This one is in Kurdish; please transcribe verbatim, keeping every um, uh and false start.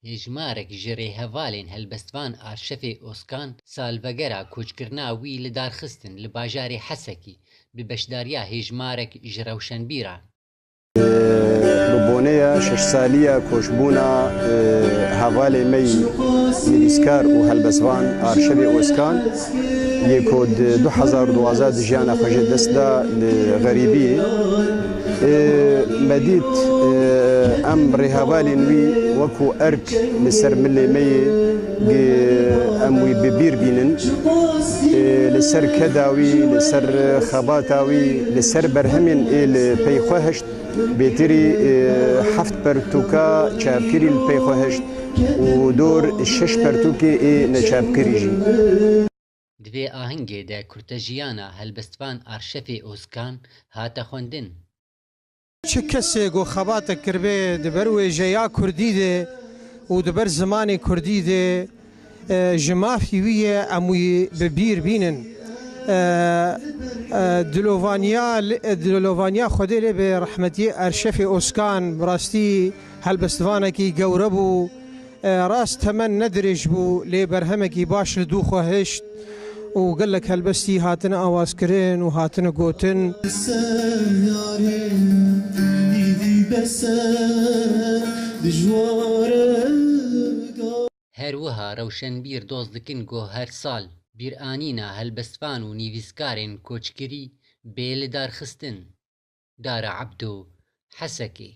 Hêjmarek ji rêhevalên helbestvan Arşefê Oskan salvegera koçkirina wî li dar xistin li bajarê Hesekî bi beşdariya hêjmarek ji rewşenbîran. Bi boneya şeş saliya koçbûna, e, hevalê me yî nivîskar û helbestvan Arşevê Oskan, yê ku di du hezar û duwazdeh de jiyana xwe ji dest da li xerîbiyê, e, me dît, e, em rêhevalên wî wekû erk li ser milê me yê, gi-, em wî bi bîr bînin. E, li ser keda wî, li ser xebata wî, li ser berhemên ê li pey xwe hişt, bêtirî, e, heft pertûka çapkirî li pey xwe hişt û dor şeş pertûkê ê neçapkirî jî. Di vê ahengê de kurtejiyana helbestvan Arşefê Oskan hate xwendin. Çi kesê ku xebatek kiribê di ber wêjeya kurdî de û di ber zimanê kurdî de, e, ji mafî wî ye, em wî bi bîr bînin. E, e, dilovaniya li-, e, dilovaniya Xwedê lê be rehmetiyê Erşefê Oskan, bi rastî helbestvanekî gewre bû. E, rast temen ne dirêj bû, lê berhemekî baş li dû xwe hişt û gelek helbestî hatine awazkirin û hatine gotin. Her wiha rewşenbîr doz dikin ku her sal bîranîna helbestvan û nivîskarên koçkirî bê lidarxistin. Dara Ebdo, Hesekê.